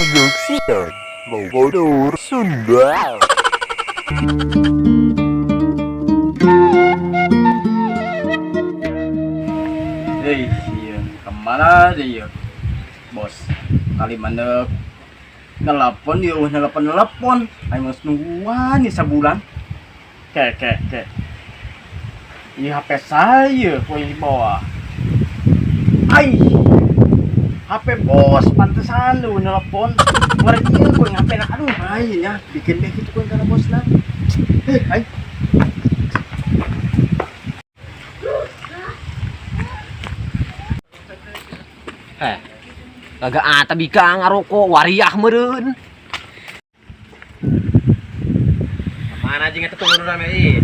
Produksi Logodur Sunda. Hei, iya, kemana dia? Bos, kali mana nelpon dia, nelpon nelpon. Ayo mas nungguan nih sebulan. Ke ke ke. Ini HP saya kok yang dibawa. Ai, HP bos, pantesan lu nelpon. Warna dia kok yang HP nak aduh, ai ya, bikin deh gitu kok karena bos lah. Ai. Eh, kagak ata bika ngarokok wariah meureun. Mana jeung eta tunggu rame ieu.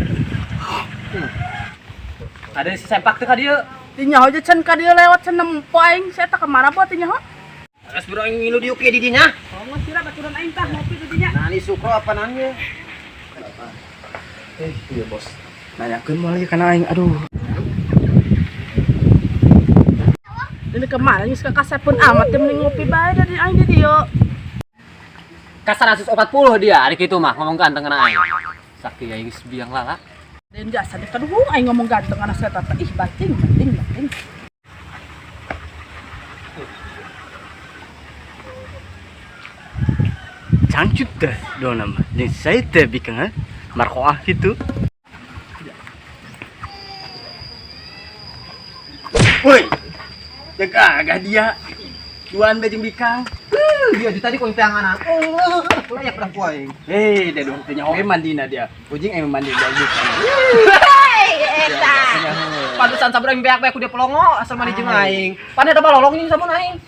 Ada si sempak teh ka dieu. Ti nyaho aja can ka dieu lewat can nempo aing saya tak kemana buat ti nyaho. Geus bro aing ngilu diuk di dinya. Oh, geus sira baturan aing tah ngopi di dinya. Nah, ini sukro apa nanya? Iya bos. Nanyakeun moal ieu kana aing, aduh. Ini kemana geus ka kasepun amat teh mending ngopi bae dari aing di dieu. Ka 140 dia ari kitu mah ngomong ganteng kana aing. Sakti aing geus biang lala. Dan jasa deh kaduhung aing ngomong ganteng anak saya tata. Ih, bating, bating, bating. Cangcut teh dua nama. Jeung saya teh bikang ha. Markoah gitu. Woi. Jaga agak dia. Duaan be jeung bikang. Dia di tadi ku teangan. Layak pernah ku aing. Eh, dia dong teh nyaho mandina dia. Ujing aing mandi dia bikang. Eta. Pantesan sabar aing beak-beak ku dia pelongo asal mandi jeung aing. Pan eta balolong jeung sabun aing.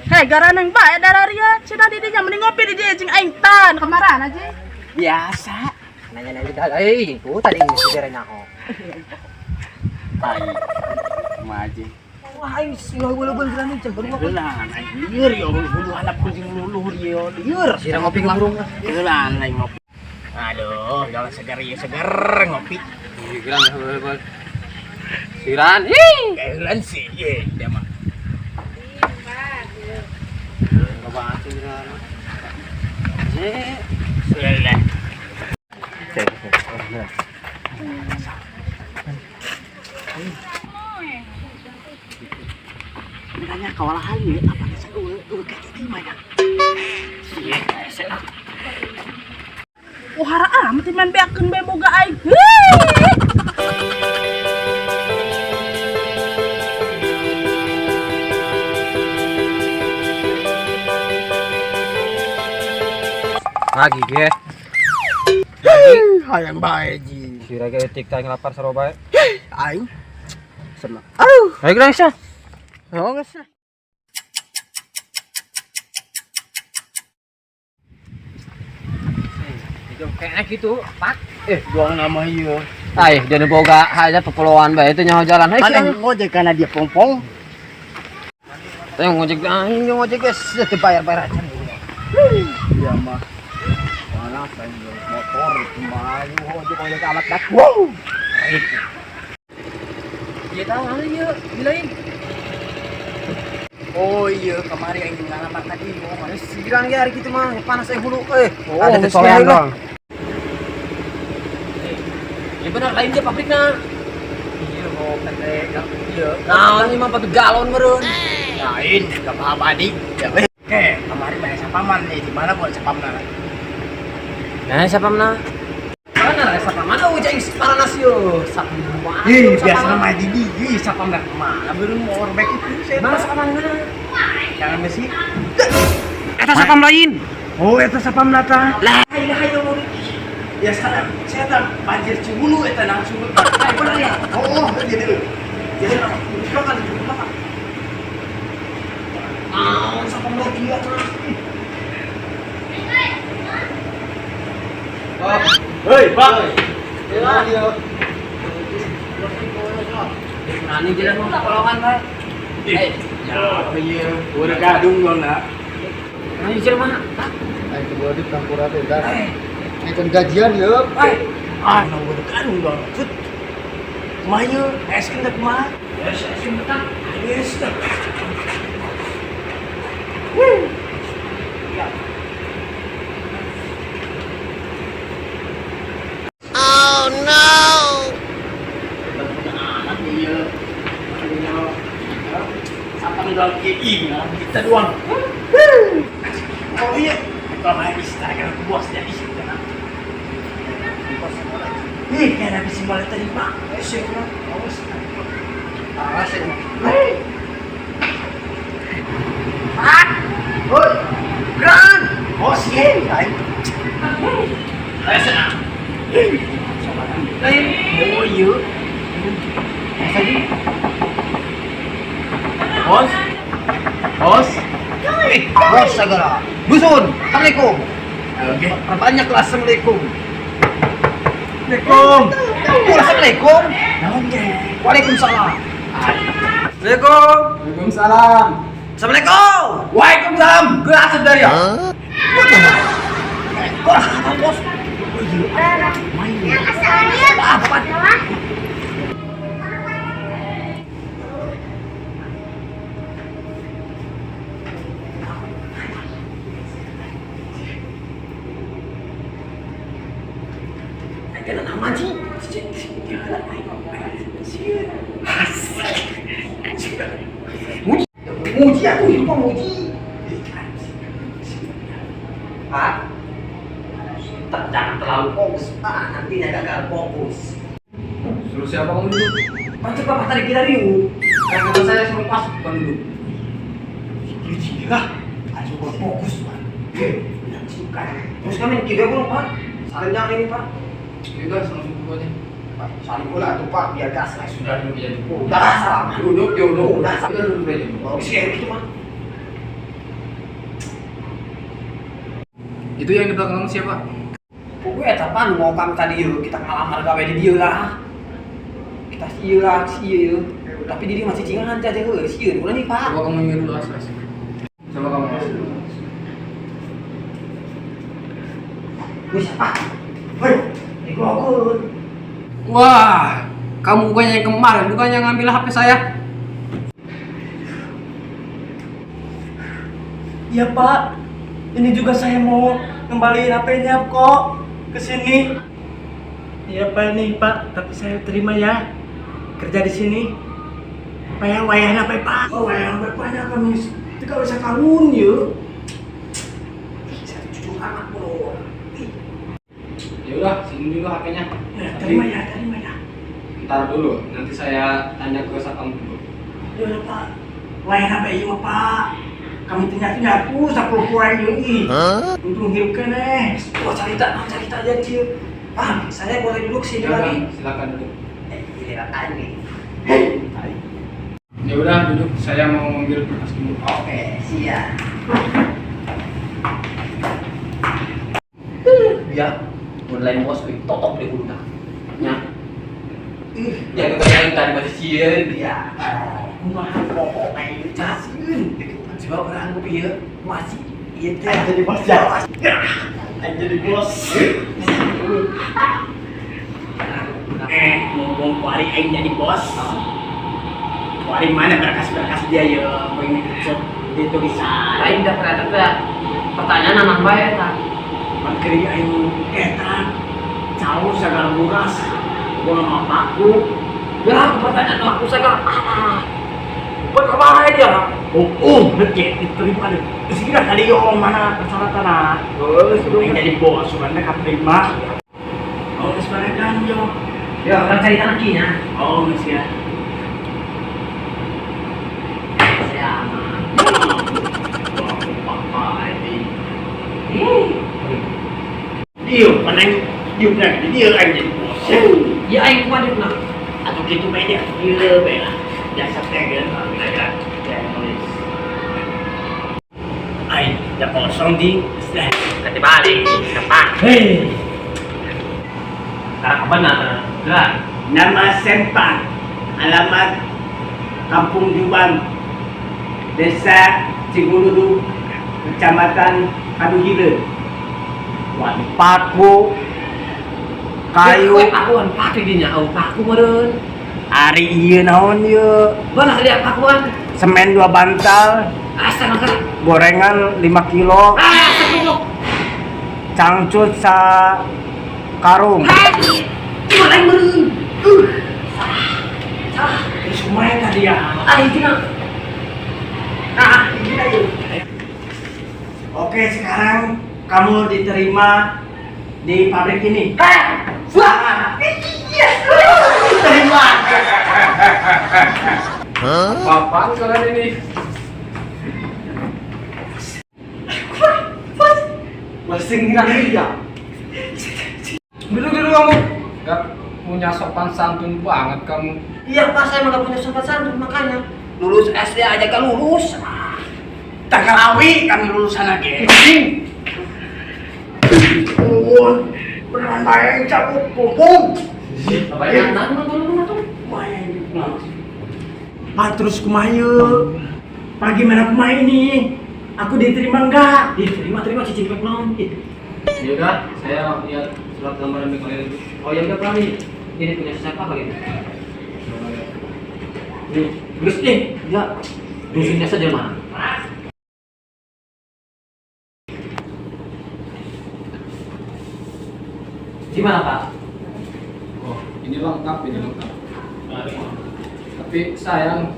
Hei, garaneng bae dararia. Cenah di dinya mending ngopi di dieu jeung aing tan kemaran aja. Biasa. Nanya-nanya dah aing ku tadi geus dibere nyaho. Aing. Kumaha aja. Wah, aing leuweung berani jeung baru ngopi. Heulaan aing lieur ya hulu handap kucing luhur ieu lieur. Sira ngopi ngurung. Heulaan aing ngopi. Aduh, jalan segar ieu segar ngopi. Siran heul. Siran. Ih. Heulaan sih ieu dia mah. Loba atuh siran. Sudah. Makanya kawalahan ya, apa bisa kayak gitu mah ya. Uhara amat main beakeun bae boga aing. Hei. Lagi ge. Hayang bae ji. Sira ge etik teh lapar sarua bae. Aing senang. Ayo geus ah. Oh, geus lah. Itu kayaknya gitu, Pak. Doang nama ieu. Ai, dia boga aja pepoloan bae itu nyaho jalan. Hei, Mana ngojek karena dia pompong. Teh ngojek aing ngojek geus teu bayar-bayar aja. Dia mah. Mana aing motor kumaha ojek ojek amat dak. Wow. Ieu tahu anu ieu, dilain. Oh iya, kemari aing ngalamar tadi. Oh, Ayo siran ge hari kitu mah, panas aing hulu euy. Oh, Ada geus solean lah. dong. Ya benar lain dia pabrikna. Iya, mau PT iya. Nah, ini mah pabrik galon meureun. Lain, gak paham adik. Ya, weh. Oke, kemarin banyak sapaman nih. Di mana buat sapamna? Nah, siapa mana? Mana lah siapa mana ujang paranas yo. Sapam. Ih, biasa mah di di sapamna kemana? Belum mau orbek itu saya. Mana sapam mana? Jangan besi. Eta sapam lain. Oh, eta sapamna tah. Lah, ilaha illallah. Ya saya tak banjir Cibulu eta langsung. Ay, bener ya? Oh, jadi dulu. Jadi makan makan. Naon sapam lagi ya mah. Oh, Hei, Pak. Berani jalan mau tolongan, Pak. Eh, Ya, iya. Udah gadung dong, nak. berani jalan mah. Ayo kedua di campur aja udah. Ini gajian ya. Ah, nah udah gadung dong. Cut. Kumaha es kendak kumaha? Es es betah. Es. Siap. Oh no. Anak iya. Sampai dalam iya kita doang. Oh iya, kalau main bisa kan bosnya di situ kan. Ih, kayak habis malah tadi pak. Eh, sih, awas. Awas ya. Hei. Ah, oi, geran. Bos ye, aing. Ayo senang. Oh iya. Bos. Bos. Bos segala. Dusun. Assalamualaikum. Oke. Perbanyak lah, assalamualaikum. Assalamualaikum. Assalamualaikum. Naon ge? Waalaikumsalam. Assalamualaikum. Waalaikumsalam. Assalamualaikum. Waalaikumsalam. Gue asal dari ya. Kok rasa bos? Apa? Kena nama sih. Muji, muji aku hidup muji. Pak, jangan terlalu fokus, Pak. Nantinya gagal fokus. Suruh siapa kamu duduk? Macam bapak tadi kira riu. Kan kata saya suruh masuk bukan duduk. Gila, ayo gua fokus, Pak. Terus kami kira gua, Pak. Saling jangan ini, Pak. Ya udah, langsung duduk aja. Pak, saling pula tuh, Pak, biar gas lah. Sudah duduk aja. Udah, salam. Duduk, duduk. Udah. Udah duduk aja. Oh, sih gitu, Pak. Itu yang di belakang kamu siapa? Pokoknya eta pan mau kami tadi yuk, kita ngalamar gawe di dia lah. Kita sieun lah, sieun. Tapi diri masih cingan aja heuh, sieun ulah nih, Pak. Coba kamu minggir dulu, as, as. Coba kamu as. Wih, siapa? Woi, digogoun. Wah, kamu bukannya yang kemarin, bukannya ngambil HP saya? Iya Pak, ini juga saya mau ngembaliin HP-nya kok ke sini. Iya Pak nih Pak, tapi saya terima ya kerja di sini. Pak ya, wayah apa Pak? Oh wayah apa Pak ya kami tidak bisa tahun yuk. Ih, saya jujur amat bro. Ih, Ya udah, sini dulu HP-nya. Ya, terima ya, terima ya. Ntar dulu, nanti saya tanya ke satpam dulu. Ya Pak, wayah apa iya Pak? Kami ternyata nyapu 10 poin yuk ih. Untung hirup keneh. oh cerita, cerita aja, Cil. Pak, saya boleh duduk sini Ya lagi. udah, silakan duduk. Eh, giliran aja nih. Ya udah, duduk. Saya mau ngambil berkas dulu. Oke, siap. Ya, online bos, wih, totok di hulu dah. Nya. Ih, ya kita yang tadi masih sieun. Ya, kumaha pokok aing sieun. Sebab orang gue ieu masih ieu teh. Jadi bos ya. Jadi bos. Mumpung kuari aing jadi bos. Kuari mana berkas-berkas dia ya, pengen di tulisan. Lain dah ternyata teh pertanyaan anak bae eta. Makri aing eta cau segala muras. Gua mau paku. Ya, pertanyaan aku segala ah. Buat kemana dia? Oh, oh, neke diterima deh. Terus kira tadi yo mana persyaratan ah. Oh, Aing jadi bos, sebenarnya keterima. Oh, sebenarnya kan yo. Ya, orang cari kakinya. Oh, masih ya. Siapa? Wah, papa ini. Ih. Dia peneng, dia benar, dia aing jadi bos. Ya aing kumaha dia nah. Atau gitu bae dia, dia bae lah. Biasa teh kan, ya nulis. Aing udah kosong di. Ganti balik, siapa? Hei, Sekarang apa nah? Lah, nama Sempan, alamat Kampung Jubang, Desa Ciguludu, Kecamatan Kaduhile. Wah, paku, kayu, pakuan paku dinya, oh paku meureun. Ari ieu naon ieu? Benar dia pakuan. Semen 2 bantal, Asa mah gorengan 5 kilo. Ah, Goblok. Cangcut sa karung. Gimana yang meureun? Salah. Terus kumaha tadi ya? Ah, itu. Ah, ini aja. Oke, sekarang kamu diterima di pabrik ini. Wah, yes, diterima. Apaan kalian ini? Wasing ya. Duduk dulu kamu. Gak punya sopan santun banget kamu. Iya, Pak, saya emang gak punya sopan santun makanya. Lulus SD aja gak lulus. Tanggal awi kami lulusan lagi. Oh, beneran bayang cabut pumpung. Apa yang nonton? Pak terus kumaha? Pak gimana kumaha ini? Aku diterima enggak? Diterima, terima cicing pek naon. Ya udah, saya lihat surat lamaran kalian itu. Oh ya udah Pak nih. Ini punya siapa kali ini? Nih, terus nih, ya. Dusunnya saja mana? Gimana Pak? Oh, ini lengkap, ini lengkap. Tapi sayang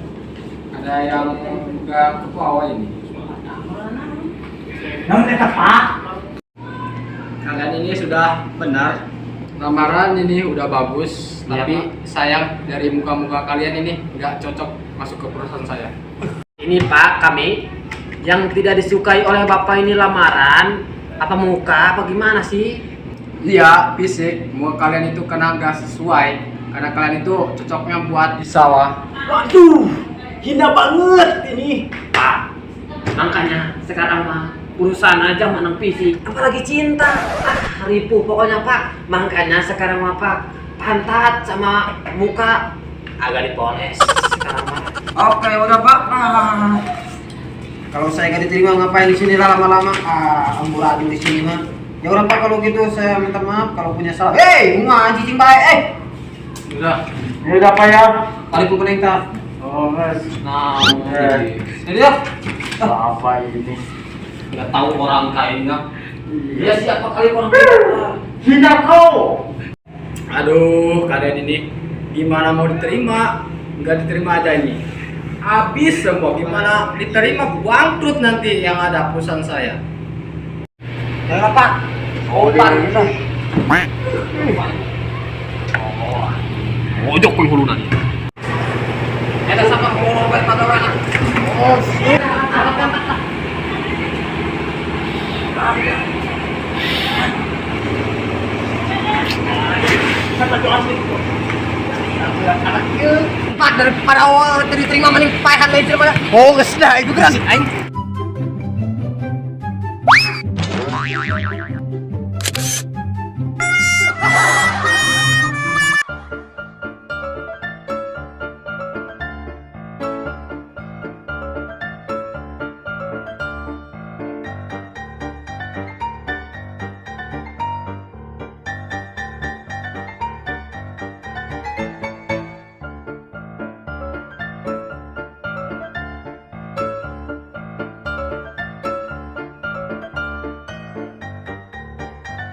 ada yang nggak ke bawah ini. Naon eta Pak? Kalian ini sudah benar. Lamaran ini udah bagus, Iya, tapi sayang dari muka-muka kalian ini nggak cocok masuk ke perusahaan saya. Ini Pak, kami yang tidak disukai oleh Bapak ini lamaran apa muka apa gimana sih? Iya, fisik muka kalian itu karena nggak sesuai, karena kalian itu cocoknya buat di sawah. Waduh, hina banget ini. Pak, makanya sekarang mah urusan aja menang fisik, apalagi cinta. Ah, ripuh pokoknya Pak. Makanya sekarang mah Pak, pantat sama muka agak dipoles sekarang mah. Oke, udah Pak. Ah. Kalau saya nggak diterima ngapain di sini lah lama-lama? Ah, amburadul di sini mah. Ya udah Pak kalau gitu saya minta maaf kalau punya salah. Hei, bunga cicing baik. Eh, Udah, Ini udah Pak ya? kali pun peneng tak. Oh, mas. nah, jadi ya, Apa ini? nggak tahu orang kayaknya. Ya siapa kali orang kaya? Hina kau. Aduh, kalian ini gimana mau diterima? Nggak diterima aja ini. Habis semua, gimana diterima bangkrut nanti yang ada perusahaan saya. Ya udah Pak. Oh, ini. Mojok pun hulu nanti. Eta sama ngomong pada orang. Oh, sip. Pak daripada awal diterima mending paehan lain daripada. Oh, geus dah itu geus aing.